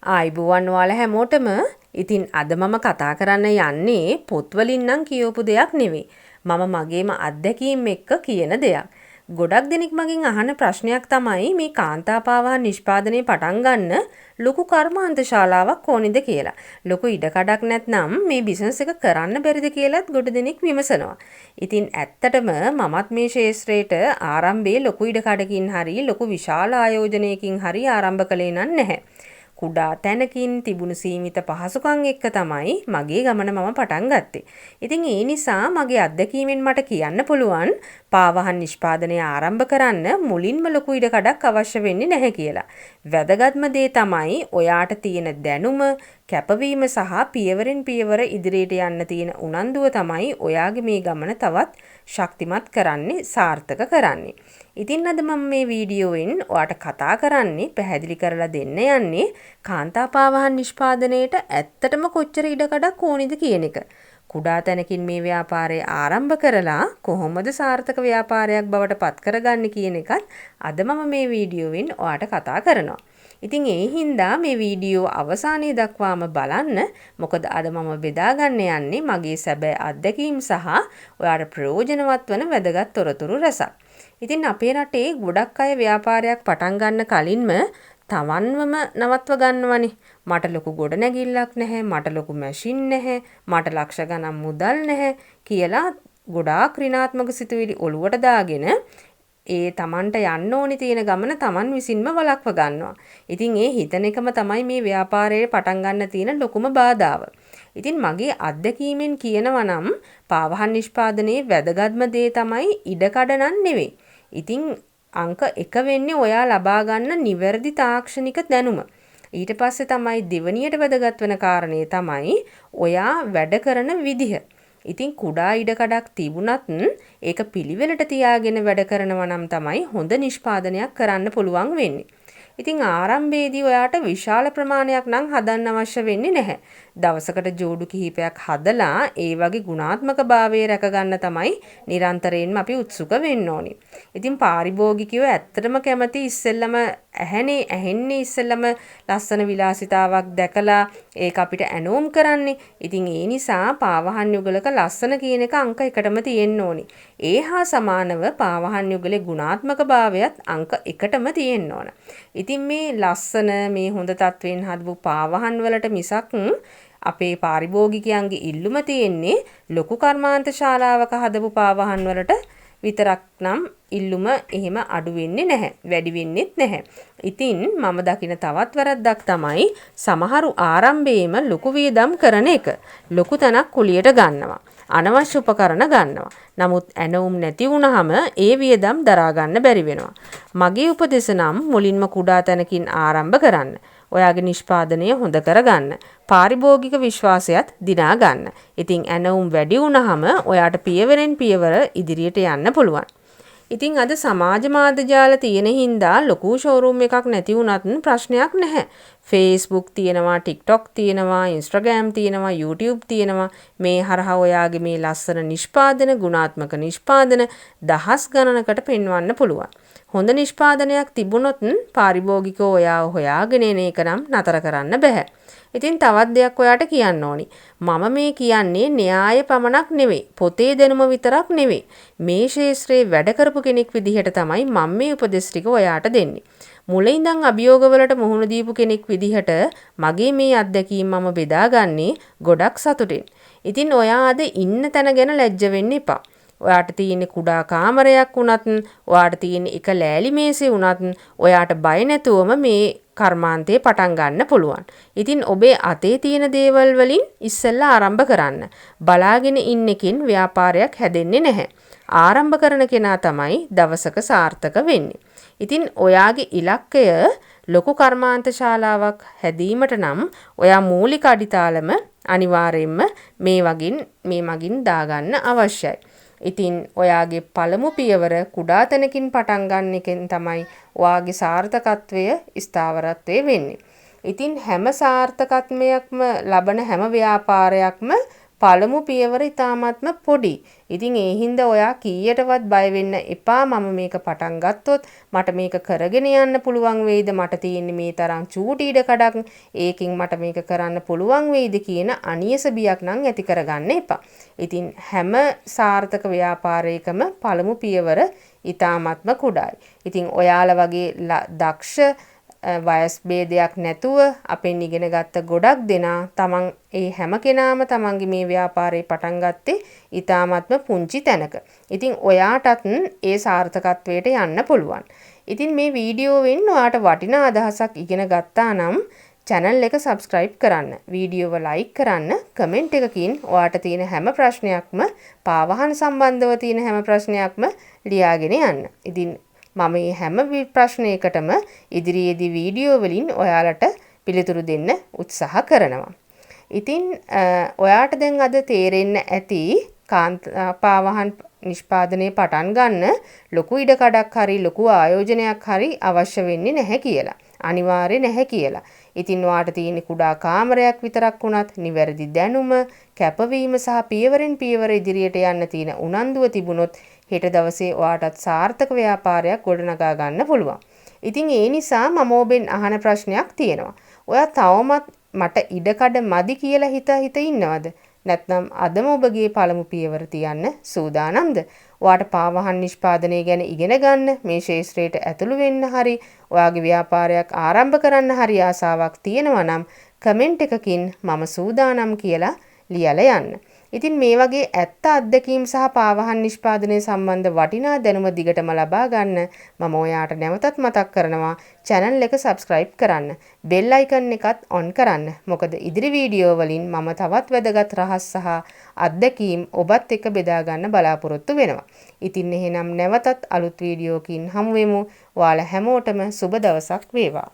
ආයුබෝවන් ඔයාලා හැමෝටම. ඉතින් අද මම කතා කරන්න යන්නේ පොත්වලින් නම් කියවපු දෙයක් නෙවෙයි. මම මගේම අත්දැකීම් එක්ක කියන දෙයක්. ගොඩක් දෙනෙක් මගෙන් අහන ප්‍රශ්නයක් තමයි මේ කාන්තා පාවහන් නිෂ්පාදනය පටන් ගන්න ලොකු කර්මාන්ත ශාලාවක් ඕනිද කියලා. ලොකු ඉඩකඩක් නැත්නම් මේ බිස්නස් එක කරන්න බැරිද කියලත් ගොඩ දෙනෙක් විමසනවා. ඉතින් ඇත්තටම මමත් මේ ක්ෂේත්‍රයට ආරම්භයේ ලොකු ඉඩකඩකින් හරි ලොකු විශාල ආයෝජනයකින් හරි ආරම්භ කළේ නම් නැහැ. කුඩා තැනකින් තිබුණු සීමිත පහසුකම් එක්ක තමයි මගේ ගමන මම පටන් ගත්තේ. ඉතින් ඒ නිසා මගේ අත්දැකීමෙන් මට කියන්න පුළුවන් පාවහන් නිෂ්පාදනය ආරම්භ කරන්න මුලින්ම ලොකු ඉඩකඩක් අවශ්‍ය වෙන්නේ නැහැ කියලා. වැදගත්ම දේ තමයි ඔයාට තියෙන දැනුම, කැපවීම සහ පියවරෙන් පියවර ඉදිරියට යන්න තියෙන උනන්දුව තමයි ඔයාගේ මේ ගමන තවත් ශක්තිමත් කරන්නේ, සාර්ථක කරන්නේ. ඉතින් අද මම මේ වීඩියෝවෙන් ඔයාට කතා කරන්නේ, පැහැදිලි කරලා දෙන්න යන්නේ කාන්තා පාවහන් නිෂ්පාදනයේට ඇත්තටම කොච්චර ඉඩකඩක් ඕනිද කියන එක. කුඩා තැනකින් මේ ව්‍යාපාරය ආරම්භ කරලා කොහොමද සාර්ථක ව්‍යාපාරයක් බවට පත් කරගන්නේ කියන එකත් අද මම මේ වීඩියෝවෙන් ඔයාට කතා කරනවා. ඉතින් ඒ හින්දා මේ වීඩියෝ අවසානයේ දක්වාම බලන්න. මොකද අද මම බෙදා ගන්න යන්නේ මගේ සැබෑ අත්දැකීම් සහ ඔයාට ප්‍රයෝජනවත් වන වැදගත් තොරතුරු රැසක්. ඉතින් අපේ රටේ ගොඩක් අය ව්‍යාපාරයක් පටන් ගන්න කලින්ම තමන්වම නවත්ව ගන්නවනේ. මට ලොකු ගොඩනැගිල්ලක් නැහැ, මට ලොකු මැෂින් නැහැ, මට ලක්ෂ ගණන් මුදල් නැහැ කියලා ගොඩාක් ඍණාත්මක සිතුවිලි ඔලුවට දාගෙන ඒ තමන්ට යන්න ඕනි තියෙන ගමන තමන් විසින්ම වළක්ව ගන්නවා. ඉතින් ඒ හිතන එකම තමයි මේ ව්‍යාපාරයේ පටන් ගන්න තියෙන ලොකුම බාධාව. ඉතින් මගේ අත්දැකීමෙන් කියනවා නම් පාවහන් නිෂ්පාදනයේ වැදගත්ම දේ තමයි ඉඩකඩ නම් නෙවෙයි. ඉතින් අංක 1 වෙන්නේ ඔයා ලබා ගන්න නිවැරදි තාක්ෂණික දැනුම. ඊට පස්සේ තමයි දෙවනියට වැදගත් වෙන කාරණේ තමයි ඔයා වැඩ කරන විදිහ. ඉතින් කුඩා ඉඩකඩක් තිබුණත් ඒක පිළිවෙලට තියාගෙන වැඩ කරනවා නම් තමයි හොඳ නිෂ්පාදනයක් කරන්න පුළුවන් වෙන්නේ. ඉතින් ආරම්භයේදී ඔයාට විශාල ප්‍රමාණයක් නම් හදන්න අවශ්‍ය වෙන්නේ නැහැ. දවසකට ජෝඩු කිහිපයක් හදලා ඒ වගේ ගුණාත්මක භාවය රැකගන්න තමයි නිරන්තරයෙන්ම අපි උත්සුක වෙන්න ඕනි. ඉතින් පාරිභෝගිකයෝ ඇත්තටම කැමති ඉස්සෙල්ලම ඇහෙන්නේ ඉස්සෙල්ලම ලස්සන විලාසිතාවක් දැකලා ඒක අපිට ඇනෝම් කරන්නේ. ඉතින් ඒ නිසා පාවහන් යුගලක ලස්සන කියන එක අංක 1ටම තියෙන්න ඕනි. ඒ හා සමානව පාවහන් යුගලේ ගුණාත්මක භාවයත් අංක 1ටම තියෙන්න ඕන. ඉතින් මේ ලස්සන මේ හොඳ තත්වයෙන් හදපු පාවහන් වලට මිසක් අපේ පාරිභෝගිකයන්ගේ ඉල්ලුම තියෙන්නේ ලොකු කර්මාන්ත ශාලාවක හදපු පාවහන් වලට විතරක් නම් ඉල්ලුම එහෙම අඩු වෙන්නේ නැහැ, වැඩි වෙන්නෙත් නැහැ. ඉතින් මම දකින තවත් වැරද්දක් තමයි සමහරු ආරම්භයේම ලොකු වියදම් කරන එක. ලොකු තැනක් කුලියට ගන්නවා, අනවශ්‍ය උපකරණ ගන්නවා. නමුත් ඇනවුම් නැති වුණාම ඒ වියදම් දරා ගන්න බැරි වෙනවා. මගේ උපදෙස නම් මුලින්ම කුඩා තැනකින් ආරම්භ කරන්න. ඔයාගේ නිෂ්පාදනය හොඳ කරගන්න. පාරිභෝගික විශ්වාසයත් දිනා ගන්න. ඉතින් ඇනවුම් වැඩි වුණාම ඔයාට පියවරෙන් පියවර ඉදිරියට යන්න පුළුවන්. ඉතින් අද සමාජ මාධ්‍ය ජාල තියෙන හින්දා ලොකු ෂෝරූම් එකක් නැති වුණත් ප්‍රශ්නයක් නැහැ. Facebook තියෙනවා, TikTok තියෙනවා, Instagram තියෙනවා, YouTube තියෙනවා. මේ හරහා ඔයාගේ මේ ලස්සන නිෂ්පාදන, ගුණාත්මක නිෂ්පාදන දහස් ගණනකට පෙන්වන්න පුළුවන්. හොඳ නිෂ්පාදනයක් තිබුණොත් පාරිභෝගිකෝ ඔයාව හොයාගෙන එන එක නම් නතර කරන්න බැහැ. ඉතින් තවත් දෙයක් ඔයාට කියන්න ඕනි. මම මේ කියන්නේ න්‍යාය පමණක් නෙවෙයි, පොතේ දැනුම විතරක් නෙවෙයි. මේ ක්ෂේත්‍රයේ වැඩ කරපු කෙනෙක් විදිහට තමයි මම මේ උපදෙස් ටික ඔයාට දෙන්නේ. මුල ඉඳන් අභියෝගවලට මුහුණ දීපු කෙනෙක් විදිහට මගේ මේ අත්දැකීම් මම බෙදාගන්නේ ගොඩක් සතුටින්. ඉතින් ඔයා අද ඉන්න තැන ගැන ලැජ්ජ වෙන්න එපා. ඔයාට තියෙන කුඩා කාමරයක් වුණත්, ඔයාට තියෙන එක ලෑලි මේසේ වුණත් ඔයාට බය නැතුවම මේ කර්මාන්තේ පටන් ගන්න පුළුවන්. ඉතින් ඔබේ අතේ තියෙන දේවල් වලින් ඉස්සෙල්ලා ආරම්භ කරන්න. බලාගෙන ඉන්න එකෙන් ව්‍යාපාරයක් හැදෙන්නේ නැහැ. ආරම්භ කරන කෙනා තමයි දවසක සාර්ථක වෙන්නේ. ඉතින් ඔයාගේ ඉලක්කය ලොකු කර්මාන්ත ශාලාවක් හැදීමට නම් ඔයා මූලික අඩිතාලම අනිවාර්යයෙන්ම මේ මගින් දාගන්න අවශ්‍යයි. ඉතින් ඔයාගේ පළමු පියවර කුඩා තැනකින් පටන් ගන්න එකෙන් තමයි ඔයාගේ සාර්ථකත්වය ස්ථාවරත්වය වෙන්නේ. ඉතින් හැම සාර්ථකත්වයක්ම ලබන හැම ව්‍යාපාරයක්ම පළමු පියවර ඉතාමත්ම පොඩි. ඉතින් ඒ හින්දා ඔයා කීයටවත් බය වෙන්න එපා. මම මේක පටන් ගත්තොත් මට මේක කරගෙන යන්න පුළුවන් වෙයිද? මට තියෙන්නේ මේ තරම් චූටි ඉඩ කඩක්. ඒකෙන් මට මේක කරන්න පුළුවන් වෙයිද කියන අනියස බියක් නම් ඇති කරගන්න එපා. ඉතින් හැම සාර්ථක ව්‍යාපාරයකම පළමු පියවර ඉතාමත්ම කුඩායි. ඉතින් ඔයාලා වගේ දක්ෂ වයස් භේදයක් නැතුව අපෙන් ඉගෙන ගත්ත ගොඩක් දෙනා තමන් ඒ හැම කෙනාම තමන්ගේ මේ ව්‍යාපාරේ පටන් ගත්තේ ඉතාමත්ම පුංචි තැනක. ඉතින් ඔයාටත් ඒ සාර්ථකත්වයට යන්න පුළුවන්. ඉතින් මේ වීඩියෝවෙන් ඔයාට වටිනා අදහසක් ඉගෙන ගත්තා නම් චැනල් එක සබ්ස්ක්‍රයිබ් කරන්න, වීඩියෝව ලයික් කරන්න, කමෙන්ට් එකකින් ඔයාට තියෙන හැම ප්‍රශ්නයක්ම පාවහන් සම්බන්ධව තියෙන හැම ප්‍රශ්නයක්ම ලියාගෙන යන්න. ඉතින් මම මේ හැම ප්‍රශ්නයකටම ඉදිරියේදී වීඩියෝ වලින් ඔයාලට පිළිතුරු දෙන්න උත්සාහ කරනවා. ඉතින් ඔයාට දැන් අද තේරෙන්න ඇති කාන්තා පාවහන් නිෂ්පාදනය පටන් ගන්න ලොකු ඉඩකඩක් හරි ලොකු ආයෝජනයක් හරි අවශ්‍ය වෙන්නේ නැහැ කියලා. අනිවාර්ය නැහැ කියලා. ඉතින් ඔයාට තියෙන කුඩා කාමරයක් විතරක් වුණත් නිවැරදි දැනුම, කැපවීම සහ පියවරෙන් පියවර ඉදිරියට යන්න තියෙන උනන්දුව තිබුණොත් හෙට දවසේ ඔයාටත් සාර්ථක ව්‍යාපාරයක් ගොඩනගා ගන්න පුළුවන්. ඉතින් ඒ නිසා මම ඔබෙන් අහන ප්‍රශ්නයක් තියෙනවා. ඔයා තවමත් මට ඉඩකඩ මදි කියලා හිත හිත ඉන්නවද? නැත්නම් අදම ඔබගේ පළමු පියවර තියන්න සූදානම්ද? ඔයාට පාවහන් නිෂ්පාදනය ගැන ඉගෙන ගන්න, මේ ක්ෂේත්‍රයට ඇතුළු වෙන්න හරි, ඔයාගේ ව්‍යාපාරයක් ආරම්භ කරන්න හරි ආසාවක් තියෙනවා නම් කමෙන්ට් එකකින් මම සූදානම් කියලා ලියලා යන්න. ඉතින් මේ වගේ ඇත්ත අත්දැකීම් සහ පාවහන් නිෂ්පාදනය සම්බන්ධ වටිනා දැනුම දිගටම ලබා ගන්න මම ඔයාට නැවතත් මතක් කරනවා චැනල් එක සබ්ස්ක්‍රයිබ් කරන්න. බෙල් අයිකන් එකත් ඔන් කරන්න. මොකද ඉදිරි වීඩියෝ වලින් මම තවත් වැදගත් රහස් සහ අත්දැකීම් ඔබත් එක්ක බෙදා ගන්න බලාපොරොත්තු වෙනවා. ඉතින් එහෙනම් නැවතත් අලුත් වීඩියෝකින් හමු වෙමු. ඔයාලා හැමෝටම සුබ දවසක් වේවා.